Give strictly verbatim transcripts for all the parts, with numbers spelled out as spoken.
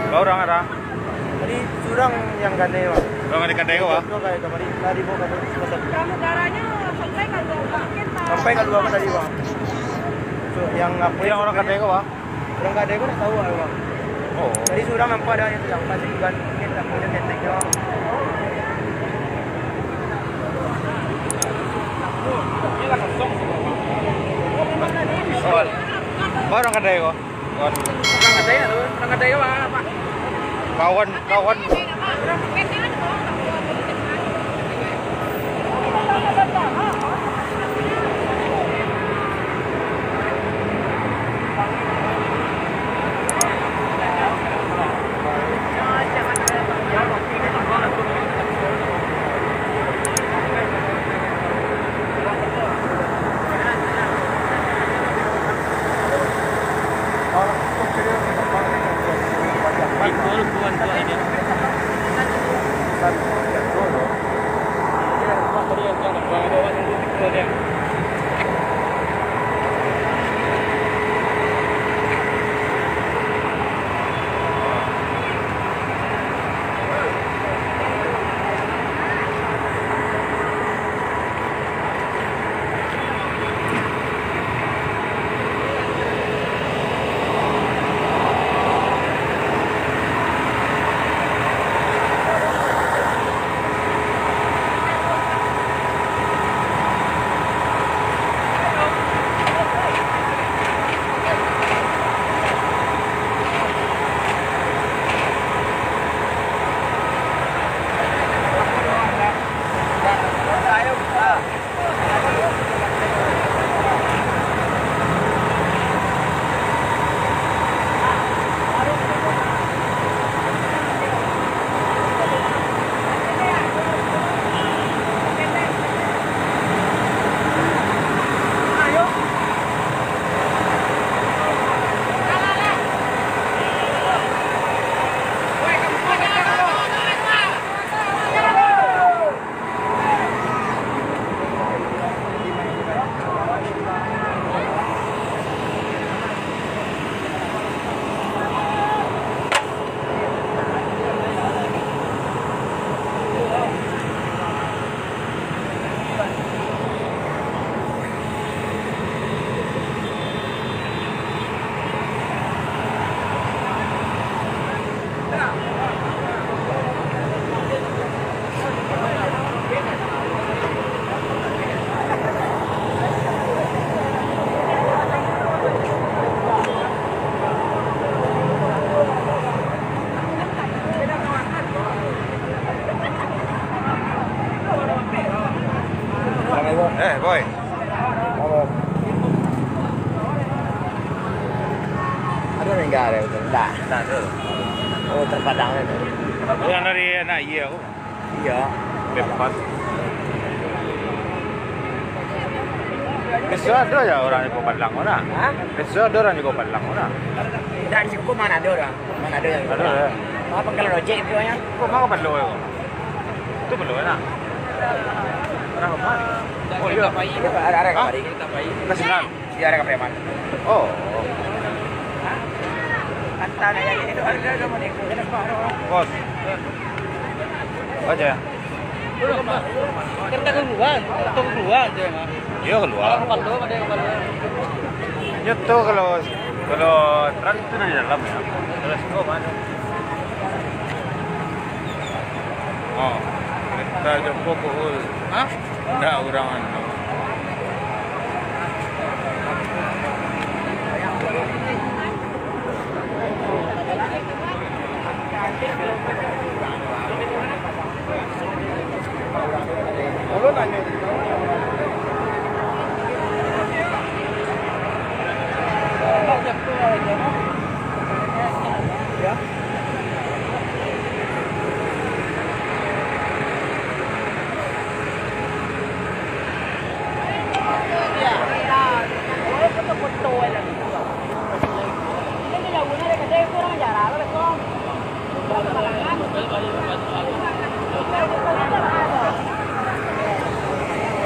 Bara urang ado? Tadi surang nan gadai, Bang. Urang gadai-gadai ko, Bang? Itu gadai kamari, tadi bawa ka Bali, salah satu. Pramugaranya sampai ka Luar Bali, Bang. Sampai ka Luar Bali tadi, Bang. So, nan apo Yang urang gadai ko, Bang? Urang gadai ko ndak tahu, Bang. Oh. Tadi surang nampak ado nan tangkap, sih, bukan, mungkin tak ada ketek, Bang. Oh. Bara urang gadai ko? Urang gadai tu, urang gadai ko, Pak. Kawan, kawan. Eh, boy. Ado ningga ado tu, ndak? Ndak ado. Oh, terpadang tu. Yang dari anak iya tu. Iya. Bebas. Biaso ado ja urang di Padang tu nah. Hah? Biaso ado urang di Padang tu nah. Dan cukup mana ada orang? Mana ada yang Ado, ya. Apa kalau rojek itu ya? Kok mau perlu ya? Itu perlu ya, nak? Orang apa? Oh, iya. Ada, ada, ada. Hah? Kasih. Iya, ada ka Pariaman. Oh. Bos. Aja. Kereta keluar, atau keluar aja, Mas. Iya, keluar. Kalau kapal tu, ada kapal tu. Nyeto kalau, kalau truk itu dari dalam ya. Kalau siko mana? Oh, kereta Joko Kohol. Hah? Ndak urang anu.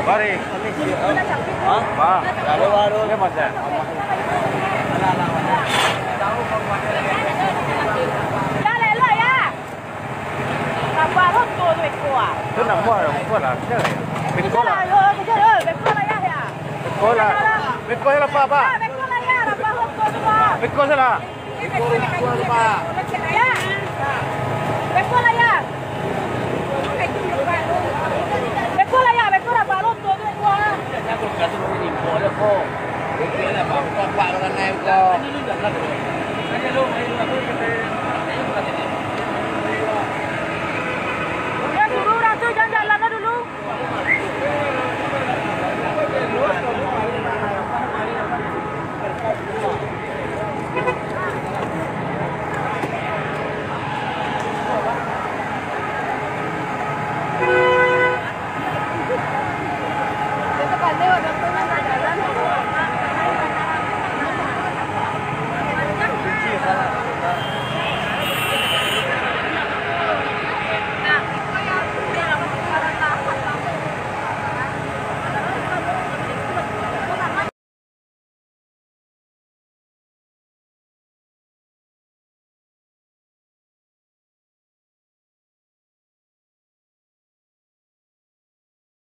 Mari. Hah? Ba. Baru, baru. Dia macam. Alah, alah, alah. Beko salah, Pak, Pak. Beko lah, ya, Pak. Beko salah. Ya. Beko lah, ya. Beko lah, ya, beko lah, Pak. Beko lah, Pak.